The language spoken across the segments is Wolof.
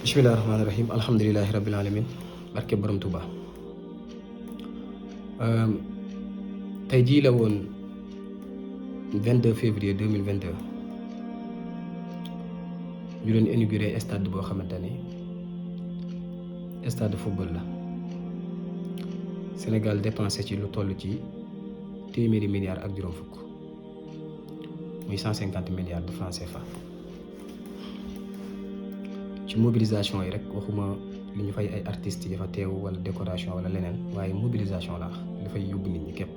Bismillahirrahmanirrahim. Alhamdulillahi rabbil alamin. Barke borom Touba. tey jii la woon 22 février 2022 ñu doon inauguré stade boo xamante ni stade de football la. Sénégal dépensé ci lu toll ci téeméeri milliards ak juróom fukk muy 150 milliards de francs CFA. ci mobilisation yi rek waxuma li ñu fay ay artistes yi fa teew wala décoration wala leneen waaye mobilisation la dafay yóbbu nit ñi képp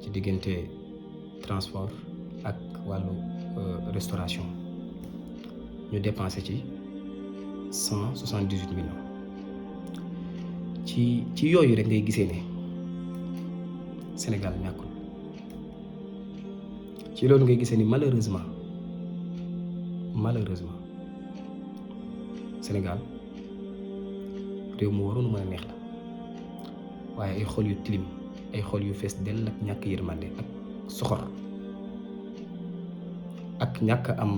ci diggante transport ak wàllu restauration ñu dépensé ci 178 millions ci yooyu rek ngay gisee ne Sénégal ñàkkul ci loolu ngay gisee ni malheureusement Sénégal réew mu waroon mën a neex la waaye ay xol yu tilim ay xol yu fees dell ak ñàkk yërmande ak soxor ak ñàkk am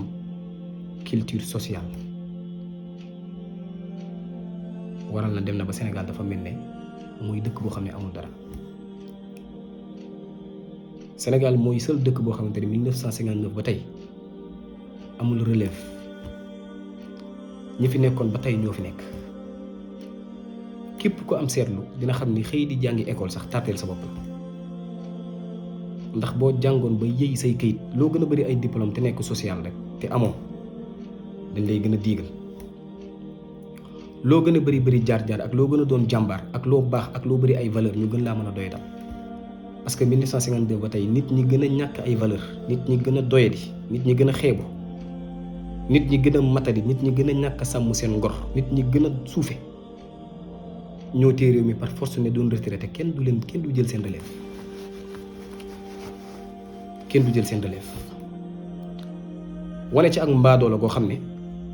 culture sociale waral na dem na ba Sénégal dafa mel ne muy dëkk boo xam ne amul dara. Sénégal mooy seul dëkk boo xamante ne 1959 ba tey amul relève. ñi fi nekkoon ba tey ñoo fi nekk képp ko am seetlu dina xam ni xëy di jàngi école sax tàtteel sa bopp la ndax boo jàngoon ba yëy say këyit loo gën a bari ay diplôme te nekk social rek te amoo dañ lay gën a diigal loo gën a bari jaar-jaar ak loo gën a doon jàmbaar ak loo baax ak loo bari ay valeur ñu gën laa mën a doy dal parce que 1952 ba tey nit ñi gën a ñàkk ay valeur nit ñi gën a doyadi nit ñi gën a xeebu nit ñi gën a matadi nit ñi gën a ñàkk a sàmm seen ngor nit ñi gën a suufe ñoo téye réew mi par force ne doon retraité kenn du jël seen relève wane ci ak mbaadoo la goo xam ne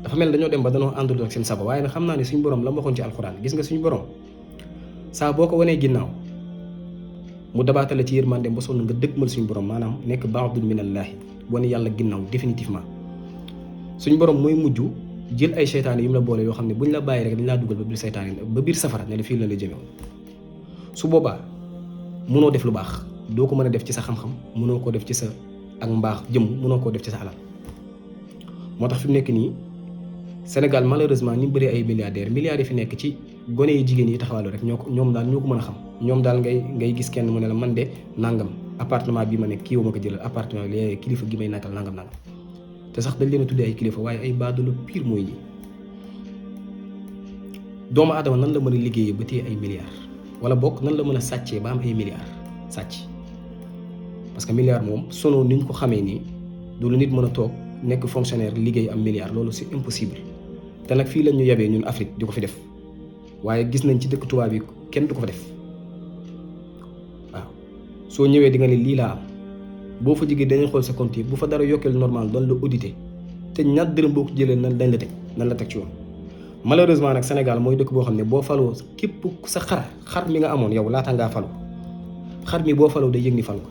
dafa mel dañoo dem ba dañoo àndul ak seen saba waaye nag xam naa ne suñu borom la ma waxoon ci alxuraan gis nga suñu borom saa boo ko wanee ginnaaw mu dabaatale ci yërmande ba sonn nga dëgmal suñu borom maanaam nekk ba'dun minallaahi wane yàlla ginnaaw définitivement suñ borom mooy mujj jël ay seytaane yu mu la boole yoo xam ne buñ la bàyyi rek dañ laa dugal ba biir safara ne la fii la la jëmewoon su boobaa mënoo def lu baax doo ko mën a def ci sa xam-xam mënoo koo def ci sa ak mbaax jëm mënoo koo def ci sa alal moo tax fi mu nekk nii Sénégal malheureusement ni mu bëree ay milliardaires yi fi nekk ci gone yi jigéen yi taxawaalu rek ñoom daal ñoo ko mën a xam ñoom daal ngay gis kenn mu ne la man de nangam appartement bi ma nekk kii woo ma ko jëlal appartement bi kilifa gi may nakkal nangam te sax dañ leen a tuddee ay kilifa waaye ay baadoolo pire mooy ñi doomu aadama nan la mën a liggéeyee ba téye ay milliards wala bokk nan la mën a sàccee ba am ay milliards sàcc parce que milliards moom sono ni ñu ko xamee nii du lu nit mën a toog nekk fonctionnaire liggéey am milliards loolu c'est impossible te nag fii lañ ñu yabee ñun Afrique di ko fi def waaye gis nañ ci dëkk tubaab yi kenn du ko fa def waaw soo ñëwee di nga ne lii laa am. boo fa jigee dañuy xool sa compte yi bu fa dara yokkeel normal doon la audité te ñaat dërëm boo ko jëlee nan la teg ci yoon malheureusement nag Sénégal mooy dëkk boo xam ne boo faloo képp sa xar mi nga amoon yow laata ngaa falu xar mi boo faloo day yëg ni falu ko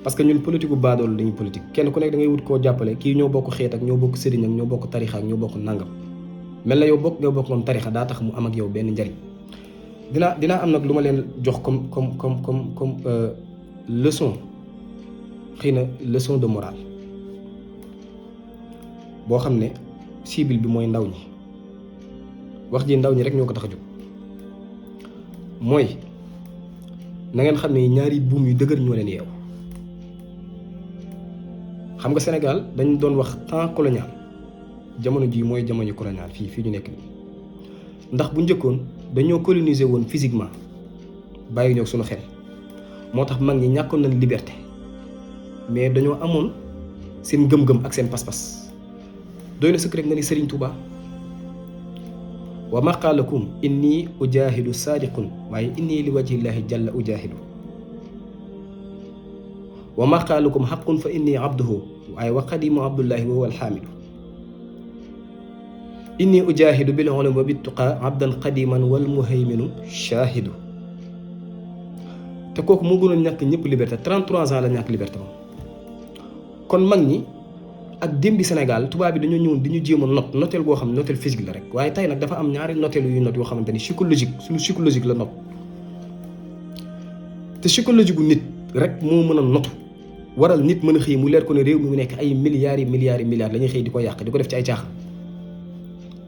parce que ñun politique bu baadoolu dañuy politique kenn ku nekk da ngay wut koo jàppale kii ñoo bokk xeet ak ñoo bokk sëriñ ak ñoo bokk tarixa ak ñoo bokk nangam mel na yow ñoo bokk moom tarixa daa tax mu am ak yow benn njariñ dinaa am nag lu ma leen jox comme leçon xëy na leçon de morale boo xam ne cible bi mooy ndaw ñi wax ji ndaw ñi rek ñoo ko tax a jóg mooy na ngeen xam ne ñaari buum yu dëgër ñoo leen yeew xam nga Sénégal dañ doon wax temps colonial jamono jii mooy jamono colonial fii ñu nekk nii ndax bu njëkkoon dañoo coloniser woon physiquement bàyyi ñoo suñu xel moo tax mag ñi ñàkkoon nañ liberté mais dañoo amoon seen gëm-gëm ak seen pas-pas doy na sëkk rek nga ni Serigne Touba wa maqaalakum inni ujahidu sadiqun waaye inni li wajhillahi jalla ujahidu wa maqaalakum haqqun fa inni abduhu waaye wa qadimu abdullahi wa huwa alxaamidu inni ujahidu bil ulumi wa bittuqa abdan qadiman wal muhayminu shahidu te kooku moo gënoon ñàkk ñëpp liberté 33 ans la ñàkk liberté moom kon mag ñi ak démbi Sénégal tubaab bi dañoo ñëwoon di ñu jéem a noteel goo xam ne noteel physique la rek waaye tey nag dafa am ñaari noteel yu not yoo xamante ni psychologique suñu psychologique la not te psychologique gu nit rek moo mën a notu waral nit mën a xëy mu leer ko ne réew mi mu nekk ay milliards yi milliards yi milliards la ñuy xëy di ko yàq di ko def ci ay caaxaan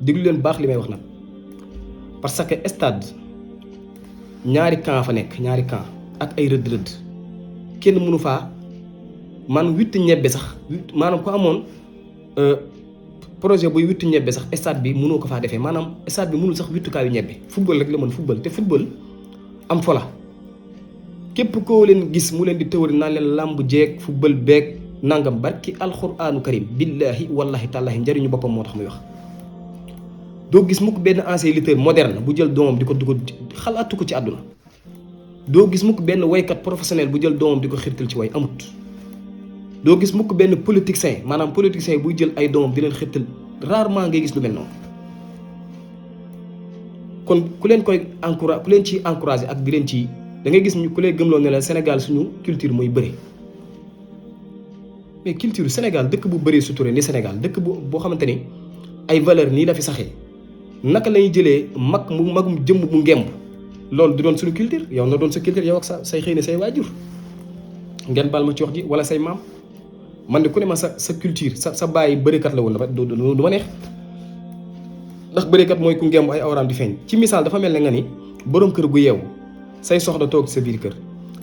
déglu leen baax li may wax nag parce que stade ñaari camp fa nekk ñaari camp ak ay rëdd-rëdd kenn mënu faa man witt ñebbe sax maanaam ko amoon projet buy wittu ñebbe sax stade bi mënoo ko faa defee maanaam stade bi mënul sax wittukaayu ñebbe football rek la mën football te football am fola képp koo leen gis mu leen di tëwari naan leen làmb jeeg football beeg nangam barki alxuraanu karim billahi wallahi tàllahi njëriñu boppam moo tax muy wax doo gis mukk benn ancien lutteur moderne bu jël doomam di ko dugal xalaatu ko ci àdduna doo gis mukk benn waykat professionnel bu jël doomam di ko xirtal ci way amut doo gis mukk benn politicien maanaam politicien buy jël ay doomam di leen xirtal rarement ngay gis lu mel noonu kon ku leen koy encouragé ku leen ciy encouragé ak di leen ci da ngay gis ñu ku lay gëmloo ne la Sénégal suñu culture mooy bëri mais culture Sénégal dëkk bu bëree suturé ni Sénégal dëkk boo xamante ni ay valeur nii la fi saxee naka lañuy jëlee magum jëmm mu ngemb loolu du doon suñu culture yow na doon sa culture yow ak say xëy na say waajur ngeen baal ma ci wax ji wala say maam man de ku ne ma sa culture sa bàyyi bërikat la woon dafa du ma neex ndax bërikat mooy ku ngemb ay awraam di feeñ ci misaal dafa mel ne nga ni borom kër gu yeewu say soxna toog sa biir kër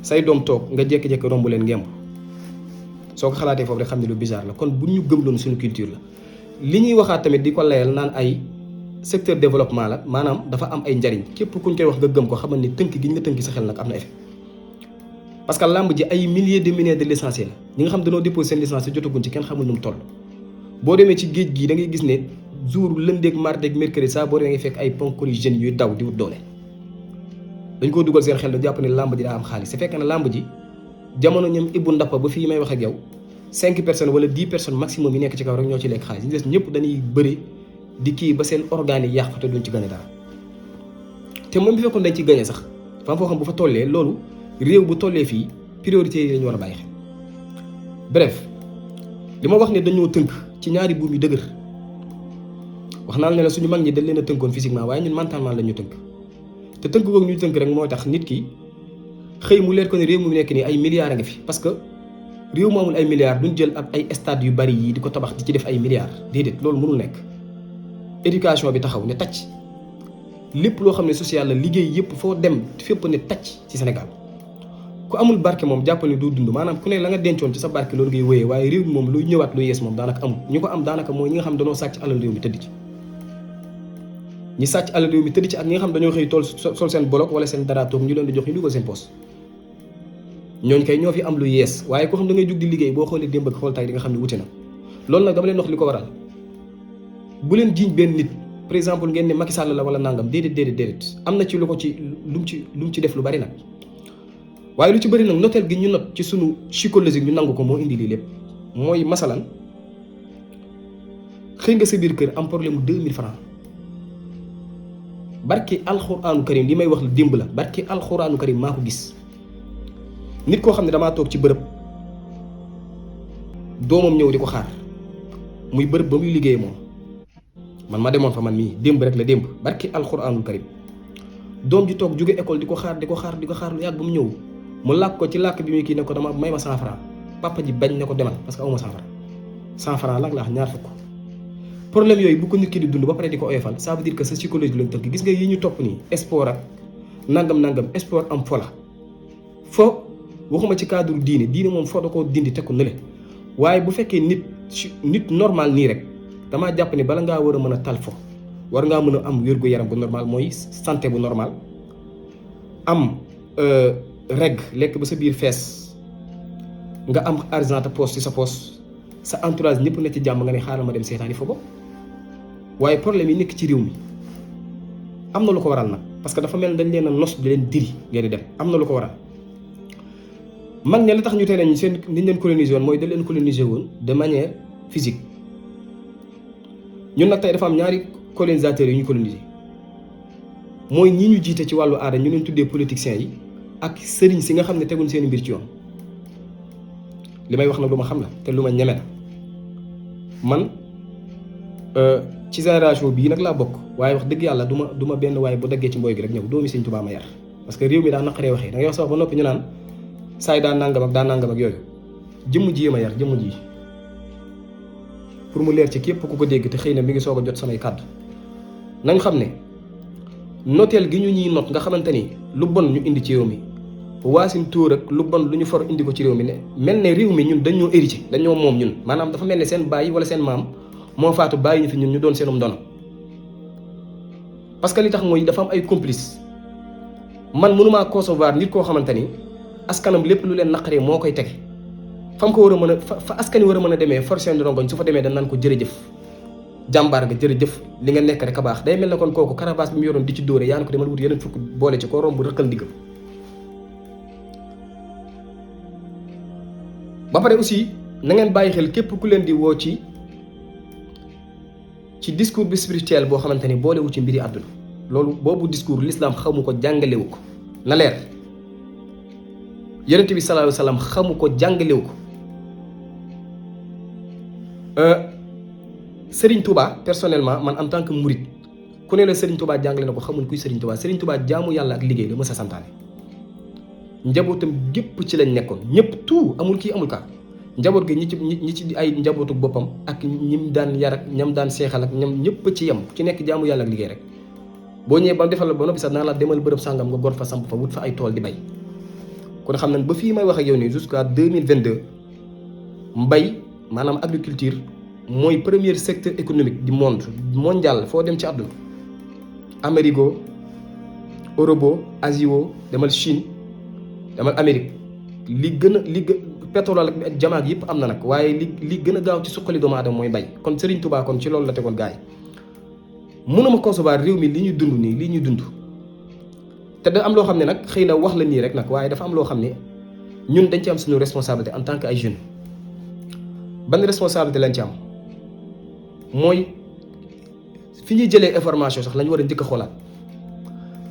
say doom toog nga jékki-jékki romb leen ngemb soo ko xalaatee foofu rek xam ne lu bizarre la kon bu ñu gëm loon suñu culture la li ñuy waxaat tamit di ko layal naan ay secteur développement la maanaam dafa am ay njariñ képp kuñ koy wax nga gëm ko xamal ni tënk gi ñu la tënk sa xel nag am na effet parce que làmb ji ay milliers de licenciés la ñi nga xam dañoo déposé seen licence jotaguñ ci kenn xamul nu mu toll boo demee ci géej gii da ngay gis ne jour lundi ak mardi ak mercredi saa boo demee ngay fekk ay ponkoli jeunes yuy daw di wut doole dañ ko dugal seen xel da jàpp ne làmb ji daa am xaalis su fekkee ne làmb ji jamono ñoom Ibou Ndappa ba fii may wax ak yow 5 personnes wala 10 personnes maximum yi nekk ci kaw rek ñoo ci lekk xaalis ñu des ñëpp dañuy bëri di kii ba seen organes yi yàqu te duñ ci gagné dara te moom bi fekkoon dañ ci gagné sax fam foo xam bu fa tollee loolu réew bu tollee fii priorité yi lañu war a bàyyi xel bref li ma wax ne dañoo tënk ci ñaari buum yu dëgër wax naa ne la suñu mag ñi dañ leen a tënkoon physiquement waaye ñun mentalement la ñu tënk te tënk googu ñu tënk rek moo tax nit ki xëy mu leer ko ne réew mu nekk nii ay milliards a nga fi parce que réew mu amul ay milliards duñ jël ab ay stades yu bari yi di ko tabax di ci def ay milliards déedéet loolu mënul nekk éducation bi taxaw ne tàcc lépp loo xam ne social la liggéey yëpp foo dem fépp ne tàcc ci Sénégal ku amul barke moom jàppal ne doo dund maanaam ku ne la nga dencoon ci sa barke loolu ngay wéyee waaye réew mi moom luy ñëwaat lu yees moom daanaka amul ñu ko am daanaka mooy ñi nga xam dañoo sàcc alal réew mi tëdd ci ñi sàcc alal réew mi tëdd ci ak ñi nga xam dañoo xëy tool sol seen bolok wala seen dara toog ñu leen di jox ñu dugal seen poste ñooñu kay ñoo fi am lu yees waaye koo xam da ngay jug di liggéey boo xoolee démb ak xool tay di nga xam ne wute na loolu nag dama leen wax li ko waral bu leen jiiñ benn nit par exemple ngeen ne Macky Sall la wala nangam déedéet am na ci lu ko ci lu mu ci def lu bari nag waaye lu ci bari nag noteel gi ñu not ci sunu psychologique ñu nangu ko moo indi lii lépp mooy masalan xëy nga sa biir kër am problème mu 2000 francs barki alxuraanu karim li may wax la démb la barki alxuraanu karim maa ko gis nit koo xam ne damaa toog ci bërëb doomam ñëw di ko xaar muy bërëb ba muy liggéey moom man ma demoon fa man mii démb rek la démb barki alxuraanul karim doom ji toog jóge école di ko xaar lu yàgg ba mu ñëw mu làkk ko ci làkk bi muy kii ne ko dama may ma 100 francs papa ji bañ ne ko demal parce que awma 100 francs 100 francs lak laax ñaar fukk problème yooyu bu ko nit ki di dund ba pare di ko oyofal ça veut dire que sa psychologie lañ tënk gis nga yi ñu topp nii sport ak nangam sport am fola fo waxuma ci cadre diine moom foo da koo dindi teg ko nële waaye bu fekkee nit normal nii rek damaa jàpp ni bala ngaa war a mën a tal fo war ngaa mën a am wér-gu-yaram bu normal mooy santé bu normal am reg lekk ba sa biir fees nga am argent te poche ci sa poche sa entourage ñëpp ne ci jàmm nga ne xaaral ma dem seetaani fo ko waaye problème yi nekk ci réew mi am na lu ko waral nag parce que dafa mel dañ leen a nos di leen diri ngeen di dem am na lu ko waral mag ña la tax ñu teel ñu seen niñ leen coloniser woon mooy dañ leen coloniser woon de manière physique ñun nag tey dafa am ñaari colonisateurs yi ñu coloniser mooy ñi ñu jiite ci wàllu aada ñu leen tuddee politiciens yi ak sëriñ si nga xam ne teguñ seen mbir ci yoon li may wax nag lu ma xam la te lu ma ñeme la man ci génération bii nag laa bokk waaye wax dëgg yàlla du ma benn waaye bu daggee ci mbooy gi rek ñëw doomi Sëñ Tuubaa ma yar parce que réew mi daa naqaree waxee da ngay wax sax ba noppi ñu naan saay daa nangam ak yooyu jëmm ji ma yar jëmm ji pour mu leer ci képp ku ko dégg te xëy na mi ngi soog a jot samay kàddu nañ xam ne noteel gi ñu ñuy not nga xamante ni lu bon ñu indi ci réew mi waasin tóor ak lu bon lu ñu for indi ko ci réew mi ne mel ne réew mi ñun dañoo hérité dañoo moom ñun maanaam dafa mel ne seen baay wala seen maam moo faatu bàyyi ñu fi ñun ñu doon seenum ndono parce que li tax mooy dafa am ay complice man mënumaa concevoir nit koo xamante ni askanam lépp lu leen naqaree moo koy tege fam ko war a mën a fa askani war a mën a demee force seen rongoñ su fa demee dañ naan ko jërëjëf jàmbaar nga jërëjëf li nga nekk rek a baax day mel ne kon kooku karabaas bi mu yoroon di ci dóore yaa ngi ko demal wut yeneen fukk boole ci koo romb rëqal ndigam ba pare aussi na ngeen bàyyi xel képp ku leen di woo ci discours bi spirituel boo xamante ni boolewu ci mbiri àdduna loolu boobu discours l'islam xamu ko jàngalewu ko na leer yonent bi sallallahu alayhi wa sallam xamu ko jàngalewu ko Serigne Touba personnellement man en tant que mouride ku ne la Serigne Touba jàngale na ko xamul kuy Serigne Touba Serigne Touba jaamu yàlla ak liggéey la mës a santaane njabootam gépp ci lañ nekkoon ñëpp tout amul kii amul kaa njaboot gi ñi ci ay njabootu boppam ak ñim daan yar ak ñam daan seexal ak ñam ñëpp ci yem ci nekk jaamu yàlla ak liggéey rek boo ñëwee ba defal la ba noppi sax naa la demal bërëb sàngam nga gor fa samp fa wut fa ay tool di bay kon xam nañ ba fii may wax ak yow nii jusqu'à 2022 mbay maanaam agriculture mooy premier secteur économique du monde mondial foo dem ci àdduna Amérique Europe Asie demal Chine demal Amérique li pétrole ak jamaak yëpp am na nag waaye li gën a gaaw ci suqali doomu aadama mooy bay kon Serigne Touba kon ci loolu la tegoon gars yi mënuma concevoir réew mi li ñuy dund nii li ñuy dund te da am loo xam ne nag xëy na wax la nii rek nag waaye dafa am loo xam ne ñun dañ ci am suñu responsabilité en tant que ay jeunes ban responsabilité lañ ci am mooy fi ñuy jëlee information sax la ñu war a njëkk a xoolaat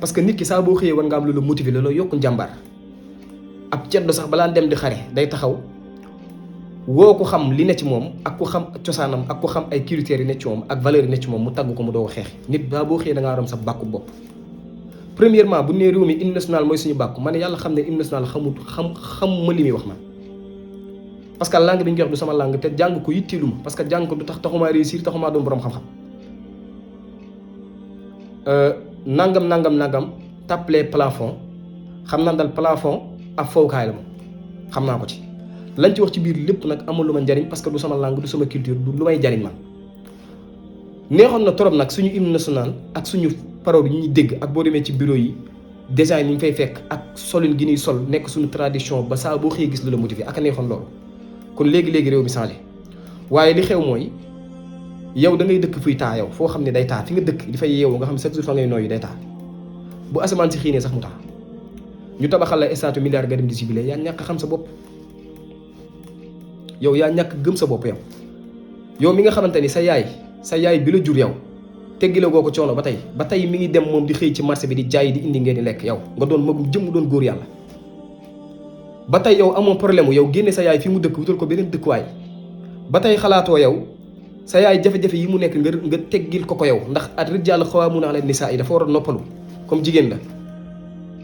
parce que nit ki saa boo xëyee war nga am lu la motiver la yokk njàmbaar ab ceddo sax balaa dem di xare day taxaw woo ko xam li ne ci moom ak ku xam cosaanam ak ku xam ay critères yi ne ci moom ak valeurs yi ne ci moom mu tagg ko mu doo ko xeex nit baa boo xëyee da ngaa ram sa bàkku bopp premièrement bu nee réew mi hymne national mooy suñu bàkku ma ne yàlla xam ne hymne national xam ma li muy wax man parce que langue bi ñu jox du sama langue te jàng ko yitteelu ma parce que jàng ko du taxumaa réussir taxumaa doon borom xam-xam nangam tappeler plafond xam naa dal plafond ab fowukaay la moom xam naa ko ci lañ ci wax ci biir lépp nag amul lu ma njariñ parce que du sama langue du sama culture du lu may jariñ man neexoon na trop nag suñu hymne national ak suñu parole yi ñuy dégg ak boo demee ci bureau yi design yi ñu fay fekk ak solin gi ñuy sol nekk suñu tradition ba saa boo xëyee gis lu la motiver ak a neexoon loolu kon léegi réew mi changé waaye li xew mooy yow da ngay dëkk fuy taa yow foo xam ne day taa fi nga dëkk di fay yeewu nga xam ne chaque jour fa ngay nooyu day taa bu asamaan si xiinee sax mu taa ñu tabaxal la statue milliard nga dem di sibile yaa ñàkk xam sa bopp yow yaa ñàkk gëm sa bopp yow mi nga xamante ni sa yaay bi la jur yow teggila goo ko coono ba tey mi ngi dem moom di xëy ci marché bi di jaay di indi ngeen di lekk yow nga doon magum jëm doon góor yàlla ba tey yow amoo problème yow génne sa yaay fi mu dëkk wutal ko beneen dëkkuwaay ba tey xalaatoo yow sa yaay jafe-jafe yi mu nekk nga teggil ko yow ndax at rijaalu qawwaamuuna ala nisaa yi dafa war a noppalu comme jigéen la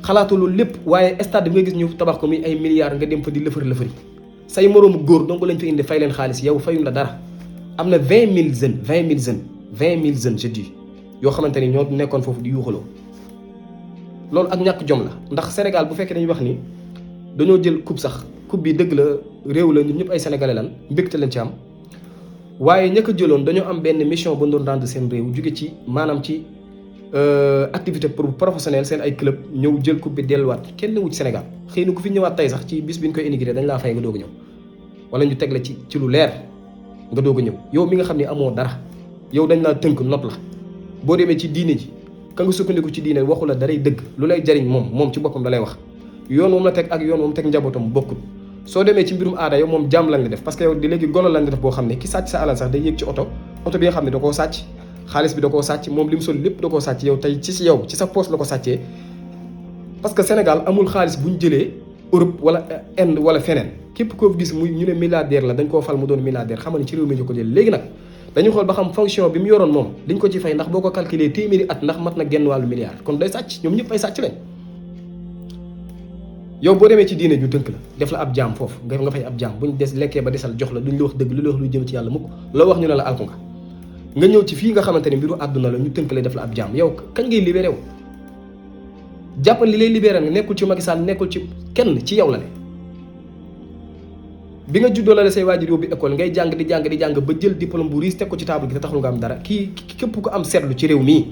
xalaatoo loolu lépp waaye stade bi nga gis ñu tabax ko muy ay milliards nga dem fa di lëfër say moroomu góor donc lañ fa indi fay leen xaalis yow fayuñ la dara am na 20 000 jeunes je dis yoo xamante ni ñoo nekkoon foofu di yuuxaloo loolu ak ñàkk jom la ndax Sénégal bu fekkee dañuy wax ni dañoo jël coupe sax coupe bi dëgg la réew la ñun ñëpp ay sénégalais lan mbégte lañ ci am waaye ña ko jëloon dañoo am benn mission bu doon rendre seen réew jóge ci maanaam ci activité professionnelle seen ay club ñëw jël coupe bi delluwaat kenn wu ci Sénégal xëy na ku fi ñëwaat tey sax ci bis bi ñu koy inauguré dañ laa fay nga doog a ñëw wala ñu teg la ci lu leer nga doog a ñëw yow mi nga xam ne amoo dara yow dañ laa tënk not la boo demee ci diine ji ka nga sukkandiku ci diine waxu la daray dëgg lu lay jariñ moom ci boppam da lay wax yoon moom la teg ak yoon moom teg njabootam bokkul soo demee ci mbirum aada yow moom jàmm lañ la def parce que yow di léegi golo lañ la def boo xam ne ki sàcc sa alal sax day yéeg ci oto bi nga xam ne da koo sàcc xaalis bi da koo sàcc moom li mu sol lépp da koo sàcc yow tey ci sa poche la ko sàccee parce que Sénégal amul xaalis bu ñu jëlee Europe wala Inde wala feneen képp koo gis muy ñu ne milliardaire la dañ koo fal mu doon milliardaire xamal ne ci réew mi ñu ko jël léegi nag dañu xool ba xam fonction bi mu yoroon moom liñ ko ci fay ndax boo ko calculer téeméeri at ndax mat na genn wàllu milliard kon day sàcc ñoom ñëpp ay sàcc lañ. yow boo demee ci diine ju tënk la def la ab jaam foofu nga fay ab jaam buñ des lekkee ba desal jox la duñ la wax dëgg lu la wax lu jëm ci yàlla mukk loo wax ñu ne la alku nga ñëw ci fii nga xamante ne mbiru àdduna la ñu tënk la def la ab jaam yow kañ ngay libéré wu jàppal li lay libéré nga nekkul ci Macky Sall nekkul ci kenn ci yow la ne bi nga juddoo la say waajur yóbbu école ngay jàng di jàng ba jël diplôme bu riis teg ko ci table gi te taxul nga am dara kii képp ko am seetlu ci réew mii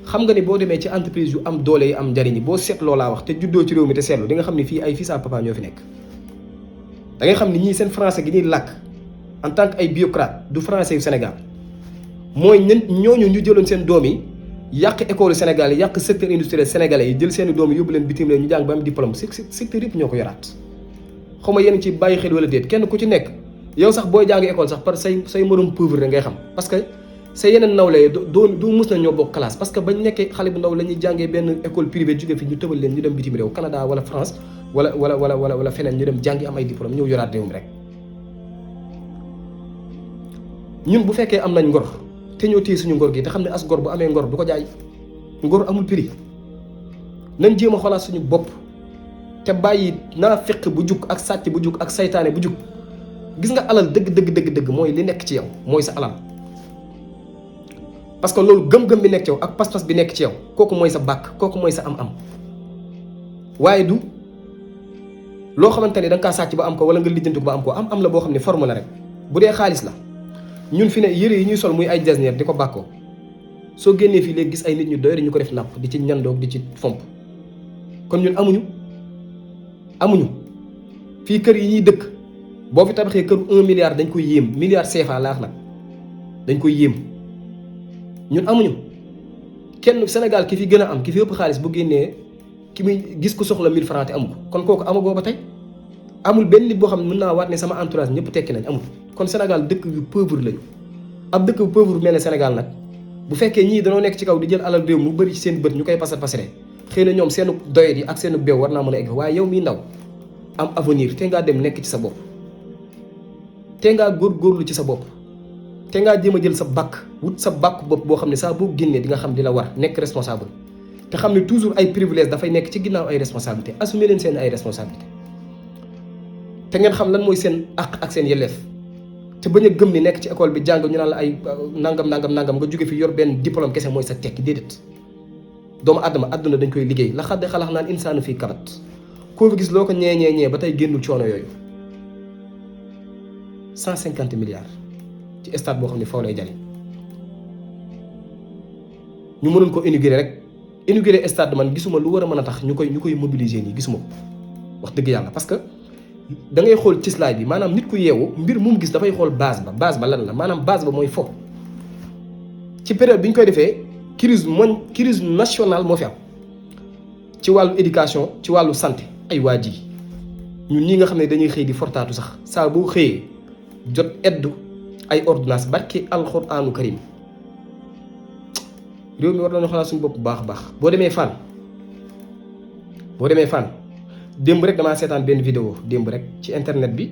xam nga ni boo demee ci entreprise yu am doole yi am njariñ boo seetloo laa wax te juddoo ci réew mi te seetlu di nga xam ni fii ay fils à papa ñoo fi nekk da ngay xam ni ñii seen français gi ñuy làkk en tant que ay bureaucrate du français yu Sénégal mooy ñooñu ñu jëloon seen doom yi yàq école Sénégal yi yàq secteur industriel sénégalais yi jël seen doom yi yóbbu leen bitim réew ñu jàng ba am diplôme secteur yëpp ñoo ko yoraat xaw ma yéen ci bàyyi xel wala déet kenn ku ci nekk yow sax booy jàng école sax par say morom pauvre ngay xam parce que sa yeneen nawle du mus na ñoo bokk classe parce que bañ nekkee xale bu ndaw la ñuy jàngee benn école privée jóge fi ñu tëbal leen ñu dem bitim réew Canada wala France wala feneen ñu dem jàngi am ay diplôme ñëw yoraat réew mi rek ñun bu fekkee am nañ ngor te ñoo téye suñu ngor gi te xam ne as ngor bu amee ngor du ko jaay ngor amul prix nañ jéem a xoolaat suñu bopp te bàyyi naa fekk bu jug ak sàcc bu jug ak saytaane bu jug gis nga alal dëgg mooy li nekk ci yow mooy sa alal parce que loolu gëm-gëm bi nekk ci yow ak pas-pas bi nekk ci yow kooku mooy sa bàkk kooku mooy sa am-am waaye du loo xamante ni da nga kaa sàcc ba am ko wala nga lijjanti ko ba am ko am la boo xam ne forme la rek bu dee xaalis la ñun fi ne yëre yi ñuy sol muy ay jasneer di ko bàkkoo soo génnee fii léegi gis ay nit ñu doy ñu ko def napp di ci ñandoog di ci fomp kon ñun amuñu fii kër yi ñuy dëkk boo fi tabaxee këru 1 milliard dañ koy yéem milliard CFA laax nag dañ koy yéem ñun amuñu kenn Sénégal ki fi gën a am ki fi ëpp xaalis bu génnee ki muy gis ku soxla 1000 francs te amu ko kon kooku amagoo ba tey amul benn nit boo xam ne mën naa waat ne sama entourage ñëpp tekki nañ amul kon Sénégal dëkk yu pauvre lañu ab dëkk bu pauvre mel ne Sénégal nag bu fekkee ñii dañoo nekk ci kaw di jël alal réew mu bëri ci seen bët ñu koy pasar pasare xëy na ñoom seenu doyet yi ak seenu beew war naa mën a egg waaye yow miy ndaw am avenir te ngaa dem nekk ci sa bopp te ngaa góorgóorlu ci sa bopp te ngaa jéem a jël sa bàkk wut sa bàkk bopp boo xam ne saa boo génnee di nga xam di la war nekk responsable te xam ne toujours ay privilège dafay nekk ci ginnaaw ay responsabilité assumer leen seen ay responsabilité te ngeen xam lan mooy seen àq ak seen yelleef te bañ a gëm ni nekk ci école bi jàng ñu naan la ay nangam nga jóge fi yor benn diplôme kese mooy sa tekki déedéet doomu adama àdduna dañ koy liggéey la xadde xalax naan insaanu fii kabat koo fi gis loo ko ñee ba tey génnul coono yooyu 150 milliards ci stade boo xam ne faw lay jariñ ñu mënoon ko inaugurer rek inaugurer stade man gisuma lu war a mën a tax ñu koy mobiliser nii gisuma ko wax dëgg yàlla parce que da ngay xool cislaay bi maanaam nit ku yeewu mbir mu gis dafay xool base ba lan la maanaam base ba mooy fo ci période bi ñu koy defee crise nationale moo fi am ci wàllu éducation ci wàllu santé ay waa ji ñun ñi nga xam ne dañuy xëy di fortaatu sax saa boo xëyee jot eddu ay ordonnance barki alxuraanu karim réew mi war nañu xalaat suñu bopp bu baax a baax boo demee Fann démb rek damaa seetaan benn vidéo démb rek ci internet bi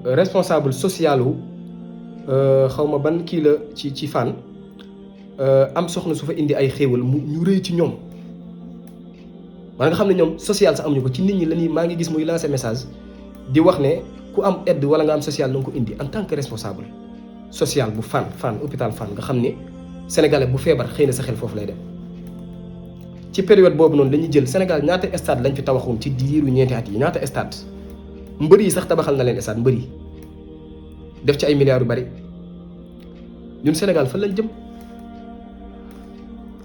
responsable social wu xaw ma ban kii la ci Fann am soxna su fa indi ay xéewal ñu rëy ci ñoom maa nga xam ne ñoom social sax amuñu ko ci nit ñi la ñuy maa ngi gis muy lancer message di wax ne ku am aide wala nga am social na nga ko indi en tant que responsable social bu Fann hôpital Fann nga xam ne sénégalais bu feebar xëy na sa xel foofu lay dem ci période boobu noonu dañuy jël Sénégal ñaata stade lañ fi tabaxoon ci diiru ñeenti at yi ñaata stade mbër yi sax tabaxal na leen stade mbër yi def ci ay milliards yu bari ñun Sénégal fan lañ jëm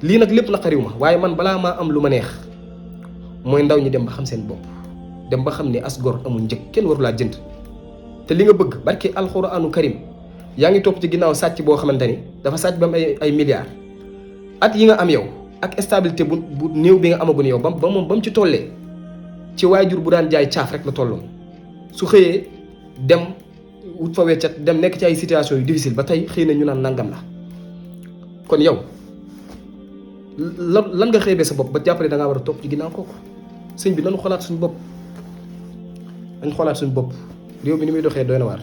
lii nag lépp naqariw ma waaye man balaa maa am lu ma neex mooy ndaw ñi dem ba xam seen bopp dem ba xam ne as gor amul njëg kenn waru laa jënd te li nga bëgg barke alxuraanu karim yaa ngi topp ci ginnaaw sàcc boo xamante ni dafa sàcc ba am ay milliards at yi nga am yow ak stabilité bu néew bi nga amagun yow ba mu ci tollee ci waajur bu daan jaay caaf rek la tolloon su xëyee dem wut fa weccat dem nekk ci ay situation yu difficile ba tey xëy na ñu naan nangam la kon yow lan nga xëy bee sa bopp ba jàppale da ngaa war a topp ci ginnaaw kooku sëñ bi nañu xoolaat suñu bopp nañ xoolaat suñu bopp réew mi ni muy doxee doy na waar